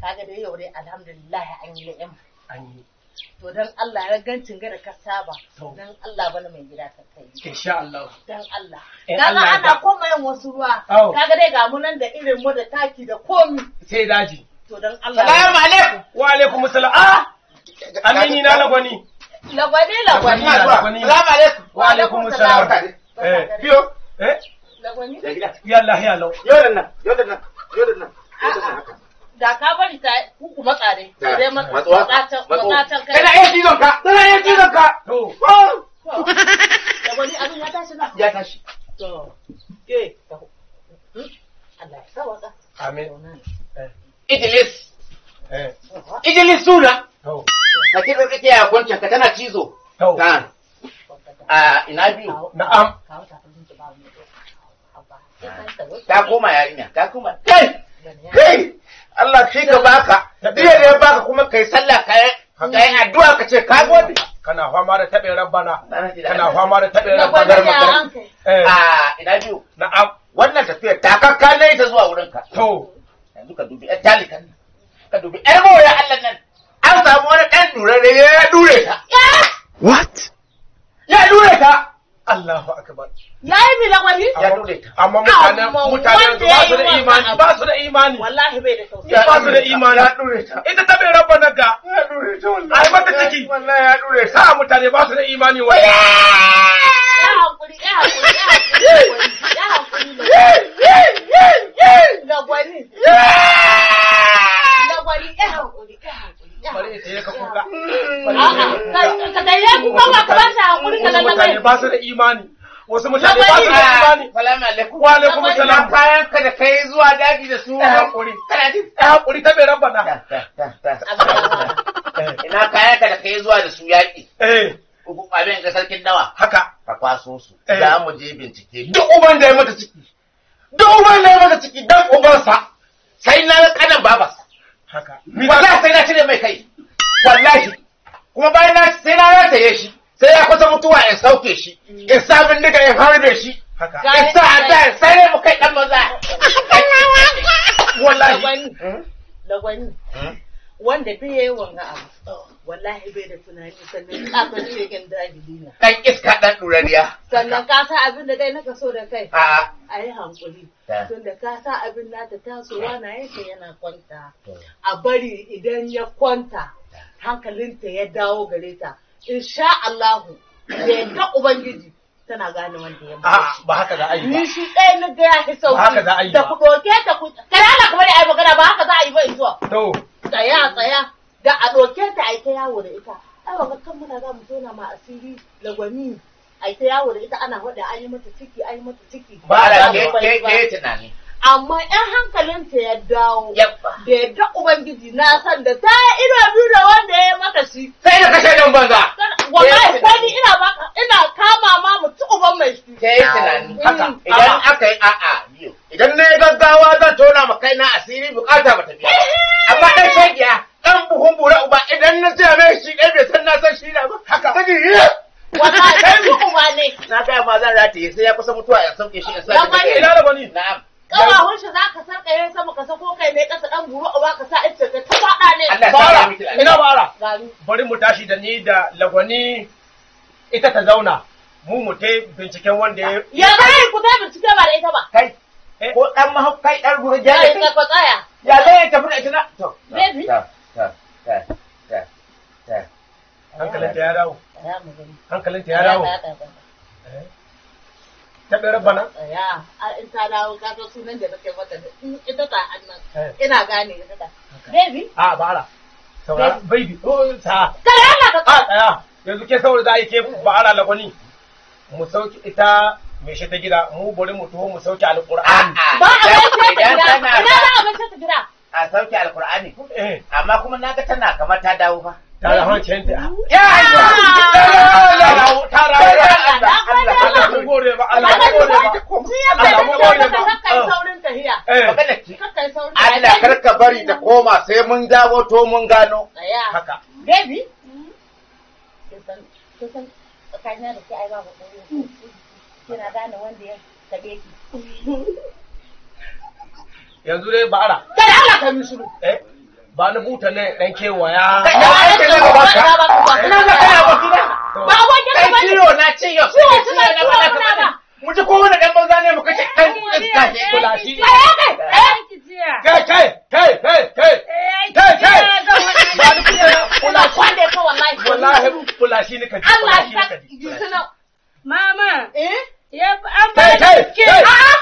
Kaga dai yau dai alhamdulillah an yi ni'ima. An yi. To dan Allah ragancin ga da ka saba. To. Dan Allah bana mai gida ka kai. Insha Allah. Dan Allah. In Kaga Allah ya ana da. koma yin wasu ruwa. Au. Kaga dai ga mu nan da irin mu da taki da komi. Sai daji. To dan Allah. Salamu alaikum. Wa alaikum salam. Ah! Amini na lagwani. Lagwani lagwani. Ina zuwa. Lagwani. Salamu alaikum. Wa alaikum salam. Eh. Biyo. Eh? Lagwani. Ya gida. Yalla yalla. Yau da nan, yau da nan, yau da nan. Yau da nan haka. Da ka bari ta ku matsa dai. Ta, Sai matsuwa, matsa matso. can kai. Tana iya cizon ka, tana iya cizon ka. To. To. Lagwani abin ya tashi na. Ya tashi. To. Ke. Allah ya sawaka. Amin. Eh. Idris. Eh. Idris suna. To. Ka ce ka kake a kwancin ka tana cizo. To. Ta. A ina biyu. Na'am. Kawo takalmin ki ba mu. Abba. Sai Ta koma yarinya, ta koma. Kai! Kai! Allah shi ka baka. Biya da ya baka kuma kai sallah kai kai addu'a ka ce ka gode. Kana fama da taɓin rabbana. Kana fama da taɓin Lagwani rabbana. ya an kai. Eh. A ina biyu. Na'am. Wannan tafiyar takakka ne ta zuwa wurinka. To. Yanzu ka dubi ƴar talikan nan. Ka dubi ƴar mawaye Allah nan. An samu wani ɗan durare ya dure ta. What? Ya dure ta. Allahu akbar. Ya yi mi lagwani? Ya dure ta. Amma mutanen Amma mutanen wanda ba su da ya yi imani, wannan ba su da imani. Wallahi bai da tausayi. Ba su da imani. Ya dure ta. Ita taɓin rabbana ga. Ya dure ta wallahi. Ai mata ciki. Wallahi ya dure ta. Sa mutane ba su da imani wallahi. Ya hankuri, ya hankuri, ya hankuri, ya hankuri. Lagwani. Lagwani, ya hankuri, ya hankuri. ya Bari hankuri. ita yi ka kuka. A'a, ka tsaye ku koma ka ba shi hankuri ka Wasu mutane lallaba. ba su da imani. Wasu mutane ba su da imani. Salamu alaikum. Wa alaikum salam. Kayan ka da kai zuwa daji da su. Ya haƙuri. Kana ji? Ya haƙuri taɓin rabbana. Ta, ta, ta, ta. Ina kayan ka da kai zuwa da su yaƙi. Eh. Abin ga sarkin dawa. Haka. Ka kwaso su. Eh. Za mu je bincike. Duk uban da ya mata ciki. Duk uban da ya mata ciki dan ubansa. Sai na ga kanan babarsa. Haka. Wallahi sai na cire mai kai. Wallahi. Kuma bayan na sai na rataye shi. Sai ya kusa mutuwa in sauke shi. In sa bindiga in harbe shi. Haka. In sa adda in sare mu kai dan maza. Wallahi. Lagwani, lagwani. Wanda duk yayi wanga abu, wallahi bai da tunani sannan kafin shegen dahili na. Dan iska dan durariya. Sannan ka sa abin da dai naka so da kai. A'a. A yi hankuri. Ta. Tunda ka sa abin nata tasowa na yake yana kwanta. A bari idan ya kwanta, hankalinta ya dawo gare ta. Insha Allahu, da yadda Ubangiji tana gane wanda ya mutu. A'a ba haka za a yi ba. Ni shi ɗaya na ga ya fi Ba haka za a sauki. yi Da ba. ku ɗauke ta ku. Kada Allah kamar ai magana ba haka za a yi ba in zuwa. To. Tsaya tsaya da a ɗauke ta a yi ta yawo da ita. Ai ba kan muna za mu tona ma asiri lagwani. A yi ta yawo da ita ana faɗa an yi mata ciki an yi mata ciki. Ba a Ba gane ke ba. ke ke tunani. Amma in hankalinta ya dawo. Yabba. Da yadda Ubangiji na san da ta yi ido biyu da wanda ya yi maka shi. Sai da kashe dan banza. Wallahi ko ni ina baka ina kama ma mu ci uban mai shi. Ke yi tunani. Haka. Idan aka yi a'a biyu. Idan na yi gaggawa zan tona ma kaina asiri bukata ba ta biya. Amma dan shegiya dan buhun bura uba idan na ce mai shi ɗan bai san na san shi na ba. Haka. Sai ni Wallahi ci uba ne. Na gaya ma zan rataye sai ya kusa mutuwa ya sauke shi in sa Lagwani. Ina da gwani. Na'am. Ƙawahun shi za ka sarƙa sama ka sako kai mai ƙasa ɗan buru uba ka sa ice ka ta faɗa ne. Allah ya sa Bara. miki Ina bara. Gani. Bari mu tashi da ni da lagwani ita ta zauna. Mu mu tai binciken wanda ya Ya za a yi ku zai bincike ba da ita ba. Kai. Eh. Ko dan mahaukai dan gurja Kai ne. ka ku tsaya. Ya zai tafi da ita na. To. Baby. Ta ta ta ta ta. Hankalinta ya dawo. Tsaya mu gani. Hankalinta ya dawo. Tsaya, tsaya, tsaya. Eh. Taɓin rabbana. Tsaya. A in ta dawo ka san sunan da nake mata da in ita ta annan. Eh. Ina gane ita ta. Baby. A bara. Saurara baby. Oh sa. Kai Allah ka A tsaya. tsaya. Yanzu ke saboda za a yi ke bara lagwani. Mu sauki ita mai shi ta gida mu bari mu taho mu sauki alƙur'ani. A'a. Ba a mai ta Idan gida. tana Ina za a mai ta gida. a sauke alkur'ani. Eh. Amma kuma naga tana kamar ta dawo fa. Ta da hancinta. Ya Ta dawo. Ta dawo. Allah, Allah mun gode ba. Allah mun gode ba. Shi ya Allah sai mun ta gode maka ba. kakkai saurin tahiya. Eh. Magana ki. Kakkai saurin Allah kar ka bari ta koma sai mun dawo to mun gano. Tsaya. Haka. Baby. Kin san kin san tsakanina da ke ai babu komai. Kina gane wanda ya tabe ki. Yanzu dai bara. Kada Allah ka yi shiru. Eh. Ba ni buta ne dan kewaya. Kai, aikin na gaban ka. Ina za ka na baki na. Ba abokin ka Kai bane. ciwo na ce yau. Ciwo suna ciwo muna ba. Mu ci kowane ɗan banza ne mu kashe ɗan iska. Kula shi. Tsaya kai. Eh. Kai kai kai kai kai. Kai kai. Ba ni buta na Kula kwande ka wallahi. Wallahi kula shi ni ka ji. Allah Kula shi ni ya ka ji. suna. Mama, Eh? ya an Kai ba kai ni kai. A'a.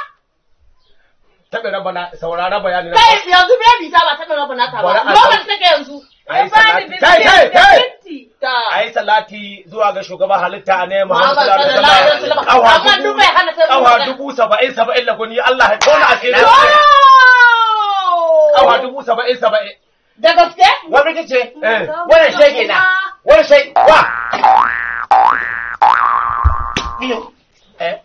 Taɓa rabana saurara bayani na. Kai yanzu baby ta ba taɓa raba nata ba. Bari a Normal take yanzu. Ayi Ya bani salati. Kai kai kai. biskit. Ta. Ayi salati zuwa ga shugaban halitta ne Muhammad Muhammad sallallahu alaihi wasallam. sallallahu alaihi wasallam. Amma duk bai hana sai mun Kawa magana. 70,000 lagoni Allah ya tona asiri. Kawa 70,000. Da gaske? Wani kice? Eh. Wani shege na. Wani shege. Wa. Biyu. Eh.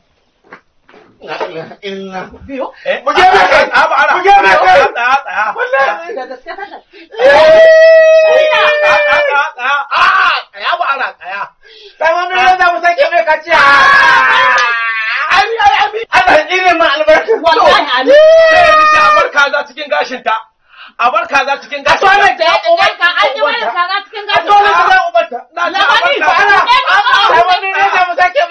Illa. Biyu. Eh. Mu je mai kai. A ba ara. Mu je mai kai. Tsaya tsaya. Wallahi. Da gaske take. Tsaya tsaya tsaya. A tsaya ba ara tsaya. Sama mai za mu sake mai kaciya. Ai ai ai. Allah tsire mu albarka. Wallahi amin. Sai ni ce a bar kaza cikin gashinta. A bar kaza cikin A tona gashinta. ta Ubanka an yi wani kaza cikin A tona gashin. ta ubarta. Na ce a bar Labari, kaza. ba Sama mai za mu sake